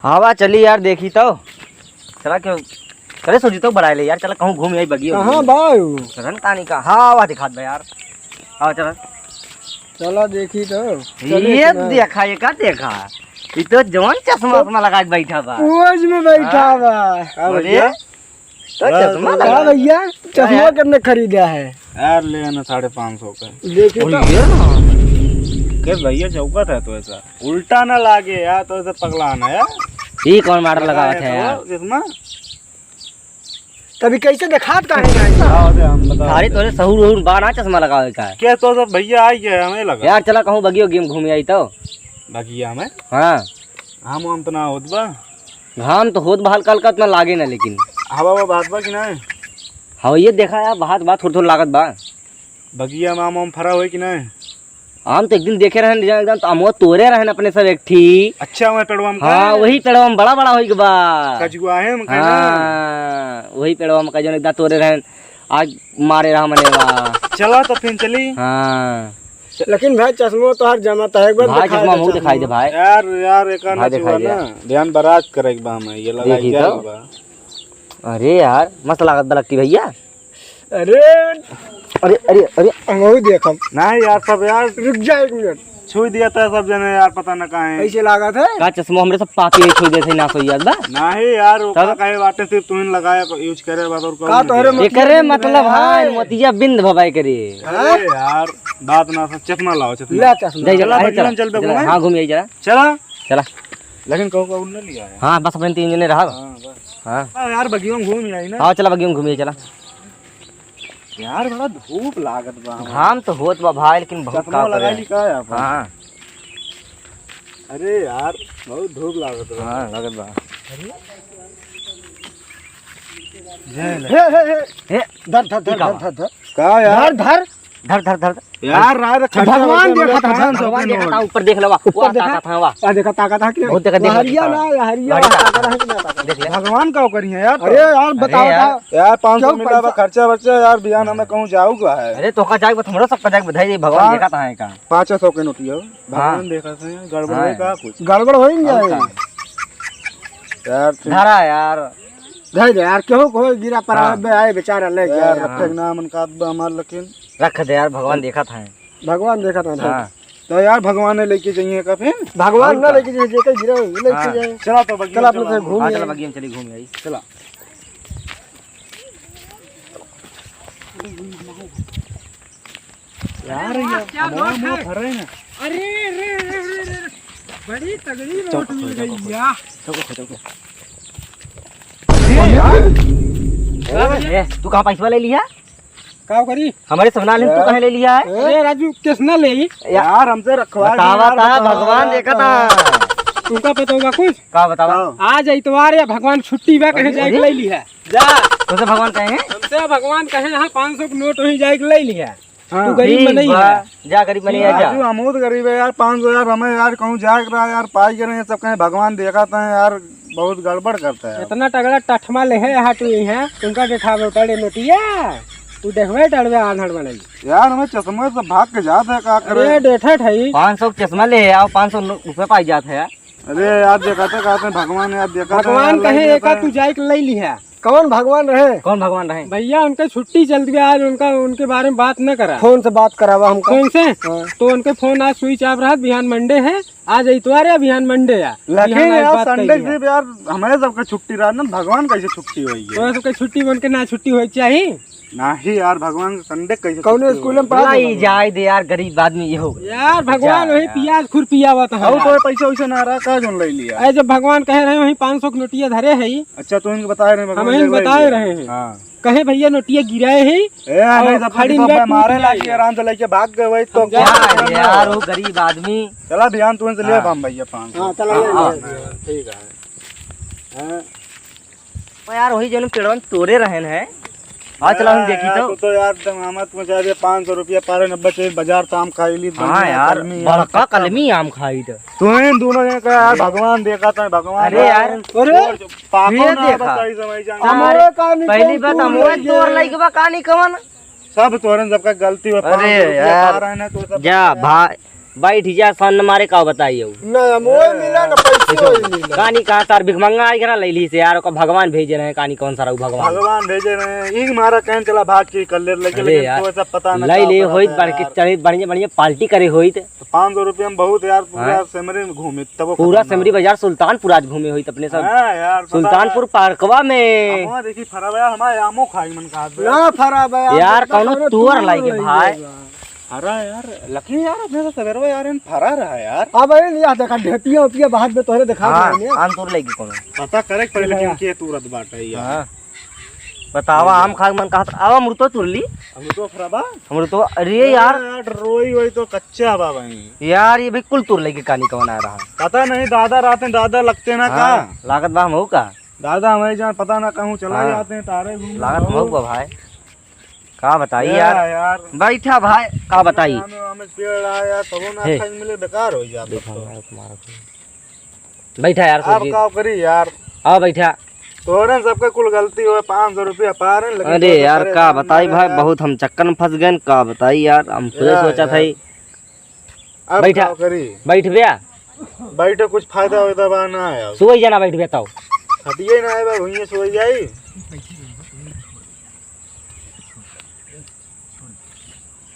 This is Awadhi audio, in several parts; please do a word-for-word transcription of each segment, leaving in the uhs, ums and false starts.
हवा चली यार, देखी तो। चला क्यों? चले सोची तो बढ़ाए ले यार, चला कहूँ घूम आई बगियो। कहाँ बा उ? रन कहानी का? हाँ, हवा दिखात बा यार। हाँ, चला। चला देखी तो। चले ये कि ना? देखा, ये का देखा? ये तो जवान चश्मा, चश्मा लगा के बैठा बा। ओज में बैठा हाँ। बा। का अरे? भैया? तो बस, चश्मा बस। लगा। हाँ भैया, चश्मा यार। कितने खरीदा है? यार, ले आना साढ़े पाँच सौ का। देखिए तो। ये ना। के भैया चौकत है तो ऐसा। उल्टा ना लागे यार, तो ऐसा पगला ना यार। ये कौन model लगावत है यार? चश्मा। तभी कैसे देखात काहे नहीं? बताओ दे, हम बताओ अरे दे। तोरे सहूर उहूर बा ना चश्मा लगावे का? क्या तो सब भैया आई गया, हमें लगा। यार चला कहूँ बगियो गेम घूम आई तो। बगिया में? हाँ। हम, हम तो ना होत बा। घाम तो होत बा हल्का हल्का, उतना लागे ना लेकिन। हवा, हवा बात बा कि नहीं? हवा ये देखा यार, बात, बात थोड़ा थोड़ा लागत बा। बगिया में आम, आम फरा होई कि नहीं? आम तो एक दिन देखे रहन, एकदम तो आमवा तोरे रहन अपने सब एक ठी। अच्छा, वही पेड़वा में हाँ, का? वही पेड़वा में बड़ा बड़ा होई के बा। कजुआ है हम कहना। हाँ, वही पेड़वा में का जौन एकदम तोरे रहन, आज मारे रहा मने बा। चला तो फिर चली। हाँ। लेकिन भाई, चश्मा तो हर जमा था, एक बार भाई, दिखा चश्मा दे मुँह चश्मा। दिखाई दे भाई। यार, यार, एक भाई ना दिखाई छुआ दे। ना। ध्यान बराज करे के बा हमें, ये लगा देखी जाए तो। बा। अरे यार, मस्त लागत बा लक्की भैया। अरे। अरे, अरे, अरे। हमहू देखम। नहीं यार, सब यार। रुक जा एक मिनट। छुई दिया था सब जने यार, पता न कहाँ है। कैसे लागत है? का चश्मा हमरे सब पापी है, छुई देते ही नाश हो जात बा। नहीं यार, वो तब? का कहे बाटे, सिर्फ तुहिन लगाया को use करे बस, और का कौन तोहरे दिया? मतलब एकरे बिंद मतलब भवा है, है? मोतिया बिंद भवा करे। अरे यार, बात ना समझ, चश्मा लाओ, चश्मा। ले चश्मा। जा, जा, चला, जा, बगिया में चल। चल पे चला, घूमे। हाँ, घूम आई चला। चला। चला। लेकिन कहू, कहू न लिया है। हाँ, बस अपन तीन जने रहब। हाँ, बस। हाँ। हाँ यार, बगिया में घूम आई ना। हाँ, चला, बगिया में घूम आई, चला। यार, बड़ा धूप लागत बा। घाम तो होत बा भाई, लेकिन बहुत चश्मा का लगा करे। ली का है आप? हाँ। अरे यार, बहुत धूप लागत बा। हाँ, लागत बा। हे, हे, हे। हे। धर, धर, धर, ई का धर, बा? धर, धर। का यार? धर, धर। धर, धर, धर। यार, रात खर्चा भगवान बर्तन देखा था, मिला ध्यान से पाँच सौ भगवान के देखा नोट। था, ऊपर देख लेवा। ऊपर वो देखा ताकत है, वा। आ, देखा, ताकत है कि नहीं? वो देखा, देखा, लहरिया देखा। ना, लहरिया लहरिया। ताकत है कि नहीं ताकत है? देख ले। भगवान का करिए यार? अरे यार, बताओ अरे यार। था। यार, पाँच सौ क्यों मिला बा, पैसा? खर्चा वर्चा यार, बिहान हमें कहूँ जाऊगा है। अरे, तो का जाए, बस हमरा सबका जाए, बधाई दे, भगवान हाँ। देखा था है का? पाँच सौ के नोटिया हो। हाँ। भगवान देखा था, गड़बड़ हाँ। है का कुछ? गड़बड़ हो ही नहीं और जाए। का? यार, तुम धरा यार। धर दे यार, केहू को गिरा पड़ा हाँ। बे, आए बेचारा ले गया यार, यार। रखे के नाम अनकात बा हमार, लेकिन रख दे यार, भगवान देखा था। भगवान देखा था, धर। हाँ। तो यार, भगवान ने लेके जाइए का फिर? भगवान और ना का? लेके जाइए, जेकर गिरा है, वो लेके हाँ। जाए। चला तो बगिया चला, चला। अपने से घूम हाँ, आए। चला, बगिया में चली, घूम आई। चला। यार, ये क्या हमारा बात मुंह है? भर रहे हैं। अरे, अरे, अरे, अरे, अरे, बड़ी तगड़ी नोट मिल गई यार। चौको, चौको। ए, तू कहाँ पैसवा ले लिया? का करी? हमारे सब ना ले, तू यार। कहाँ ले लिया है? अरे राजू, किस ना ले? यार, हमसे रखवा बतावा यार, था, बतावा भगवान था। देखा था। तुमका पता होगा कुछ? का बतावा? आज इतवार या भगवान छुट्टी बा, कहीं अरे, जाए के अरे। ले ली है। जा। तुमसे भगवान कहे हैं? हमसे भगवान कहे यहाँ पाँच सौ के नोट वहीं जाए के ले ली है। हाँ। तू गरीब में ठीक नहीं बा, है। जा गरीब में नहीं है, जा। राजू, हम बहुत गरीब है यार, पाँच सौ यार, हमें यार कहूँ जाए के रहा यार, पाई के नहीं, सब कहें भगवान देखा था यार, बहुत गड़बड़ करता है। इतना तगड़ा टठमा ले है यहाँ तू, यहाँ तुमका देखावे उतारे नोटिया, तू देखबे डरबे आन्हर बनई। यार, हमें चश्मा से भाग के जात है, का करे? अरे, डेठा ठाई। पाँच सौ के चश्मा ले आओ, पाँच सौ रुपये पाई जात है यार। अरे यार, देखा था, कहते हैं भगवान यार, देखा था भगवान यार, कहे, लग एका जाता है। तू जाए के ले ली है। कौन भगवान रहे? कौन भगवान रहे? भैया, उनका छुट्टी चलती है आज, उनका, उनके बारे में बात न करा। फोन से बात करावा हमका। फोन से? हाँ। तो उनके फोन आज switch off रहा, बिहान मंडे है, आज इतवार है, बिहान मंडे है। लेकिन बिहान आज यार, बात संडे करेंगे। सिर्फ यार, हमारे सबके छुट्टी रहा ना, भगवान कैसे छुट्टी हुई है? तो सबके छुट्टी बन के ना छुट्टी होई चाहिए? नहीं यार, भगवान के संडे कैसे कौनो छुट्टी स्कूल में होई? पढ़ा भला दे ई भगवान। जाए दे यार, गरीब आदमी ये हो गया। यार, भगवान जा वही यार। प्याज खुरपियावत है और यार। तो पैसा वैसा ना रहा, का जोन ले लिया? अरे, जब भगवान कहे रहे, वही पाँच सौ के नोटिया धरे है ही। अच्छा, तो इनके बताए रहे हम भगवान इनके के बताए ले रहे हैं। हाँ। कहे, "भैया, नोटिया गिराए ही।" ए, और नहीं, सब खड़ी खड़ी में सब मारे बैठ लागी, गया। आराम से लेके भाग गए, वही तो हम जा क्या रहे हैं। यार, वो गरीब आदमी। चला, ध्यान तू इनसे ले हाँ। बम भैया पाँच सौ। हाँ, चला, ले, हाँ, ले, ले। ठीक है। हाँ। ओ यार, वही जौन पेड़वन तोरे रहन है। हाँ, चला, हम यार, देखी यार, तो। तू तो यार, तुम हमारे तुम चाहे दे पाँच सौ रुपया पारे न बचे, बाजार शाम खाई ली, हाँ बढ़िया यार, कलमी आम बड़का खत्म। कलमी आम खाई तो। तू इन दोनों जने का यार, भगवान देखा था, भगवान अरे यार, यार, अरे, और पाको ये ना देखा। बताई समय जान। हमारे का निकल पहली बात तू हम नहीं तोर है। लइकवा का नहीं कवन। सब तोरन सबका गलती हो, अरे पाँच सौ रुपया यार, पा रहे हैं तो सब जा यार। भाई, बैठ जा, सन मारे का बताई हो। ना, मोए मिला, ना पैसे देखो, होई मिला। कानी कहाँ तार भिखमंगा आई करा लैली से यार, ओका भगवान भेजे रहे, कानी कौन सा रहू भगवान। भगवान भेजे रहे, ई मारा कहन चला भाग के कर ले, लेकिन, अरे लेकिन यार, तो ऐसा पता ना लै का ले पता होइत, था बढ़ के यार। चढ़े, बढ़िया, बढ़िया पार्टी करे होइत। तो पाँच सौ रुपया में बहुत यार, पूरा हाँ। सेमरी में घूमे, तब वो पूरा खतरनाक। सेमरी बाजार सुल्तानपुर आज घूमे होइत अपने सब। हाँ यार, पता सुल्तानपुर है। पार्कवा में। हम वहाँ देखी फरा भैया, हमारे आमो खाई मन कहा था। ना फरा भैया, यार, देखा कौनो कौनो तोर तोर लाइके लाइके भाई। बा। अरे यार, लकी यार, अपने से सवेरवा यार, इन फरा रहा यार। अब ये लिया देखा, ढेपिया उपिया बाहर में तोहरे देखा हाँ, देंगे। आम तोर लाइके कौनो। पता करे के पड़े, लेकिन हाँ। के तुरत बाटे यार। हाँ। बतावा, आम खाए के मन कहत, आवा, अमरुतो तुर ली। अमरुतो खराबा? अमरुतो, अरे अरे यार। यार, रोई वोई तो कच्चा बा भाई। यार, ये बिल्कुल तुर लेके कानी कौन आ रहा है? पता नहीं, दादा रहते, दादा लगते ना का? हाँ, लागत बा हम का? दादा हमारे जान पता ना कहूँ चला हाँ। जाते हैं, तारे घूम लागत घूम। हम का भाई? का बताई ए यार? यार। बैठा भाई, का बताई? आमे, आमे पेड़ आया, तबो ना हे। खाए मिले, बेकार हो जाता देखो, तो। मैं तुम्हारा बैठा यार, अब सुरजीत। का करी यार? आओ बैठा। तोहरे सबके कुल गलती होए, पाँच सौ रुपया पा रहे हैं, लेकिन अरे तोहरे यार, का परेशान बताई ना भाई, यार। बहुत हम चक्कर में फंस गए, का बताई यार, हम खुदे यार, सोचा था यार। ही। अब बैठा। का करी? बैठ बे। बैठे कुछ फायदा वायदा बा ना यार। सोई जाना बैठ बे तो। हटिए ना है बा, भुइये सोई जाई।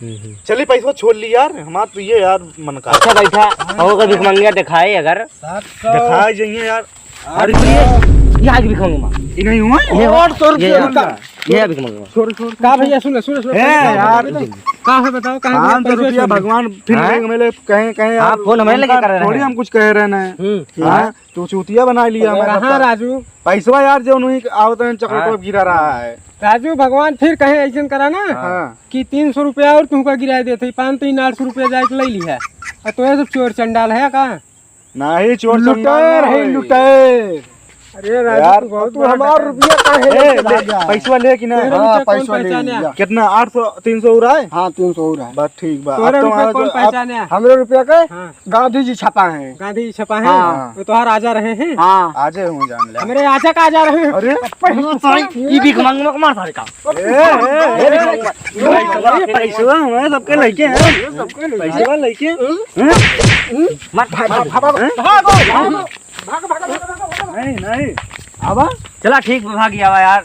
हम्म, हम्म। चली पैसवा छोड़ ली यार, हमार तो ये यार मन का। अच्छा बैठा, कहो का भिखमंगिया दिखाए अगर। सात सौ। दिखाए जाइए यार। अरे ये, ये आज भिखमंगिया। ये नहीं हुआ? ये आठ सौ रुपया ये का। ये भिखमंगिया। छोड़, छोड़, का छोड़। भैया, सुन, सुन, सुन, ए सुन, यार। सुन। का है बताओ, का है? पाँच सौ रुपया पैसा सुन। भगवान फिर हाँ? लेंगे, मेरे कहे, कहे हाँ, यार, फोन हमें लेके उनका कर रहे थोड़ी हैं। हम कुछ कह रहे हैं। हम्म। हाँ? हाँ? तू चूतिया बना लिया हमारे कहाँ साथ। राजू? पैसवा यार जो नहीं आवत है, चॉकलेट हाँ। गिरा रहा है। राजू, भगवान फिर कहे ऐसन करा ना हाँ। कि तीन सौ रुपया और तुमका गिरा देते, पाँच तीन आठ सौ रुपया जाए के ले लिया। और तो ये सब चोर चंडाल है का? नहीं, चोर लुटेर चंडाल ना है, होई। लुटेर। अरे राजू, यार, तू बहुत तू बड़ा हमार डकैत। रुपया काहे ए, लेके ले, भाग गया? पैसवा ले कि ना? तेरे हाँ, रुपया कौन पैसा ले पहचाने? लिया। कितना? आठ सौ, तीन सौ उराए? हाँ, तीन सौ उराए। बस ठीक बा। तोरे अब रुपया तुम्हारा कौन जो, अब पहचाने? हमरे रुपया के हाँ। गांधी जी छपा है। गांधी जी छपा है? हाँ। वो तोहार राजा रहे हैं? हाँ। आजे हूँ जान ले। हमरे राजा का राजा रहे हैं। अरे, ये भिखमंगवा को मार सारे का। ए, ए, ए, ए, पैसवा हमारे सबके लइके हैं। सबके लइके। पैसवा लइके। हैं? मार, मार, मार, मार। हैं? भागो, भागो, भागो, भागो, भागो, भागो। नहीं, नहीं। आवा। चला ठीक बा, भाग आवा यार।